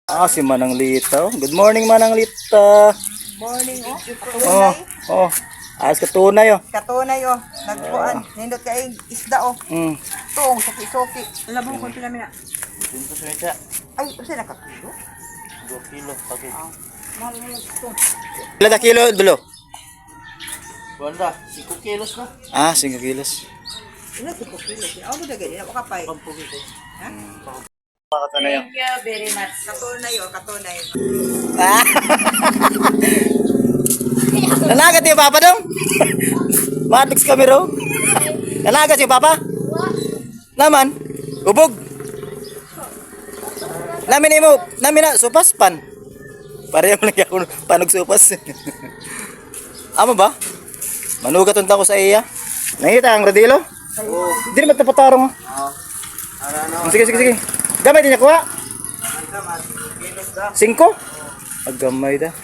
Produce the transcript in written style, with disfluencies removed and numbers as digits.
Ah, si Manang Lita, oh. Good morning, Manang Lita. Morning, oh. Oh. Ayos ka tunay, oh. Katunay, oh. Nagkuan. Nindot kay isda, oh. Tuong, suki-suki. Alam mo kung pila mina. Ay, usa na ka kilo? 2 kilo pagi. Pila ka kilo, dulo? Wala, 5 kilos na. Ah, 5 kilos. Ina si kilo. Ako da gani na kapay. Katunay, oh. Thank you very much. Katunay, oh, katunay. Ah. Nalagat yung papa dong? Matrix kami raw. Nalagat yung papa? Naman. Ubog. Namin imo, namin na supas pan. Pareho lang ako panog supas. Amo ba? Manugat unta ko sa iya. Nakita ang rodilo? Oo. Di naman tapatarong. Oo. Ara na. Sige, sige, sige. Gamay din niya kuha. 5? Agamay da.